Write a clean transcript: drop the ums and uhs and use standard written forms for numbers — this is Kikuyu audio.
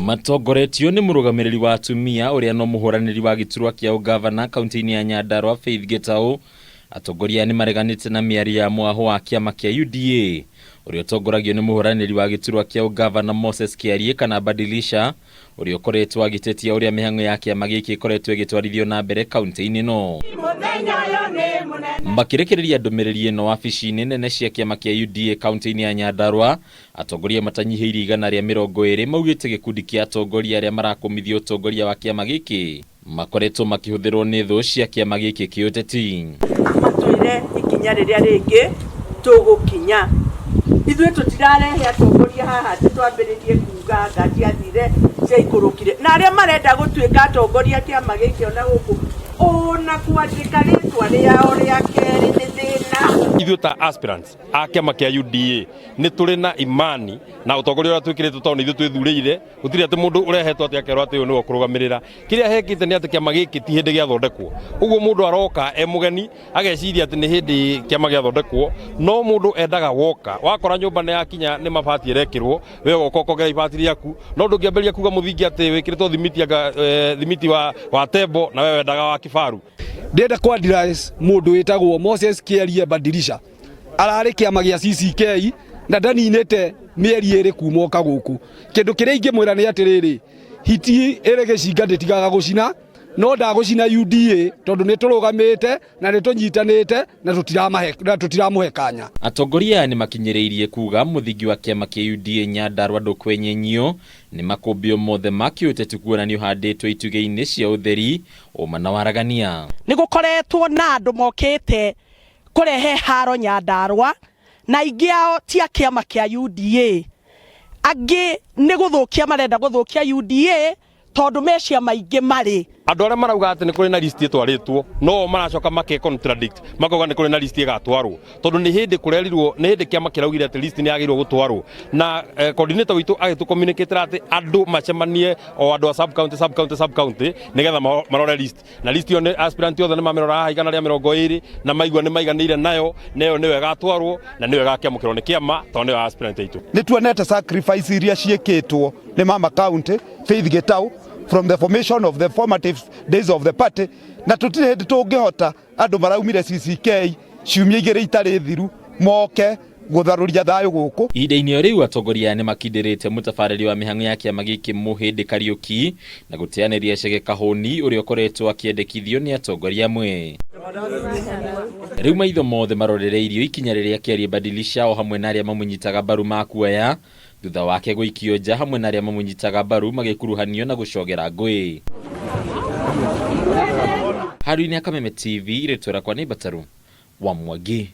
Matongoretio nĩ mũrũgamĩrĩri wa atumia ũrĩa no mũhũranĩri wa gĩturwa kĩa ũgavana kaunti-inĩ ya Nyandarua Faith Gĩtaũ. Atongoria aya nĩmareganĩte na mĩario ya mwahũ wa kĩama kĩa UDA ũrĩa ũtongoragio nĩ mũhũranĩri wa gĩturwa kĩa ũgavana Moses Kĩarie kana Badilisha ũrĩa ũkoretwo agĩtetia ũrĩa mĩhang'o ya kĩama gĩkĩ ĩkoretwo ĩgĩtwarithio na mbere kaunti-inĩ ĩno. Makĩrekereria ndũmĩrĩri ĩno wabici-inĩ nene cia kĩama kĩa UDA kaunti-inĩ ya Nyandarua, atongoria matanyihĩirie 120 maugĩte gĩkundi kĩa atongoria arĩa marakũmithia ũtongoria wa kĩama gĩkĩ makoretwo makĩhũthĩrwo nĩ thũ cia kĩama gĩkĩ kĩũteti. Matwĩre ikinya rĩrĩa rĩngĩ tũgũkinya. Ithuĩ tũtirarehe atongoria haha atĩ twambĩrĩrie kuga anga ciathire ciaikũrũkire. Na arĩa marenda gũtuĩka atongoria kĩama gĩkĩ ona gũkũ, ona kwandĩka rĩtwa rĩao rĩa kerĩ nĩ thĩna. Ithuĩ ta aspirants a kĩama kĩa UDA nĩ tũrĩ na imani na ũtongoria ũrĩa twĩkĩrĩtwo tondũ nĩ ithuĩ twĩthurĩire. Gũtirĩ atĩ mũndũ ũrehetwo atĩ akerwo atĩ ũyũ nĩwe ũkũrũgamĩrĩra. Kĩrĩa hekĩte nĩ atĩ kĩama gĩkĩ ti hĩndĩ gĩathondekwo. Ũguo mũndũ aroka e mũgeni ageciria atĩ nĩ hĩndĩ kĩama gĩathondekwo, no mũndũ endaga woka, wakora nyũmba nĩ yakinya nĩ mabati ĩrekĩrwo, we ũgoka ũkongera ibati rĩaku, no ndũngĩambĩrĩria kuga mũthingi atĩ wĩkĩrĩtwo thimiti anga thimiti wa tembo na we wendaga wa kibaru. Ndĩrenda kũ address mũndũ wĩtagwo Moses Kĩarie Badilisha. Ararĩ kĩama gĩa CCK na ndaninĩte mĩeri ĩrĩ kuma oka gũkũ. Kĩndũ kĩrĩa ingĩmwĩra nĩ atĩrĩrĩ, hiti ĩrĩ gĩcinga ndĩtigaga gũcina, no ndagũcina UDA tondũ nĩ tũrũgamĩte na nĩ tũnyitanĩte na tũtiramahe na tũtiramũhe kanya. Atongoria aya nĩmakinyĩrĩirie kuga mũthingi wa kĩama kĩa UDA Nyandarua ndũkwenyenyio nĩ makũmbĩ o mothe ma kĩũteti kuona nĩũhandĩtwo itugĩ-inĩ cia ũtheri, ũma na waragania. Nĩ gũkoretwo na andũ mokĩte kũrehe haro Nyandarua na aingĩ ao ti a kĩama kĩa UDA. Angĩ nĩ gũthũkia marenda gũthũkia UDA tondũ me ciama ingĩ marĩ. Andũ arĩa marauga atĩ nĩ kũrĩ na list ĩtwarĩtwo no o maracoka make contradict makauga nĩ kũrĩ na list ĩgatwarwo tondũ nĩ hĩndĩ kũrerirwo, nĩ hĩndĩ kĩama kĩraugire atĩ list nĩ yagĩrĩirwo gũtwarwo na coordinator witũ agĩtũ communicate atĩ andũ macemanie o andũ a sub county, sub county, sub county nĩgetha marore list na list ĩyo nĩ aspirant othe nĩ mamĩrora haha 120 na maigua nĩ maiganĩire nayo, na ĩyo nĩyo ĩgatwarwo na nĩyo ĩgakĩamũkĩrwo nĩ kĩama tondũ nĩyo aspirant aitũ. Nĩ tuonete sacrifice iria ciĩkĩtwo nĩ mama county Faith Gitau from the formation of the formative days of the party, na tũtirĩ hĩndĩ tũngĩhota andũ maraumire CCK ciumia igĩrĩ itarĩ thiru moke gũtharũria thayũ gũkũ. Ihinda-inĩ o rĩu atongoria aya nĩmakindĩrĩte mũtabarĩri wa mĩhang'o ya kĩama gĩkĩ Mũhĩndĩ Kariũki na gũteanĩria Chege Kahũni ũrĩa ũkoretwo akĩendekithio nĩ atongoria amwe. Rĩu maitho mothe marorereirio ikinya rĩrĩa Kĩarie Badilisha o hamwe na arĩa mamũnyitaga mbaru makuoya thutha wake gũikio nja hamwe na arĩa mamũnyitaga mbaru magĩkuruhanio na gũcogera ngũĩ. Handũ-inĩ ha Kameme TV, rĩtwa rĩakwa nĩ Mbataru wa Mwangi.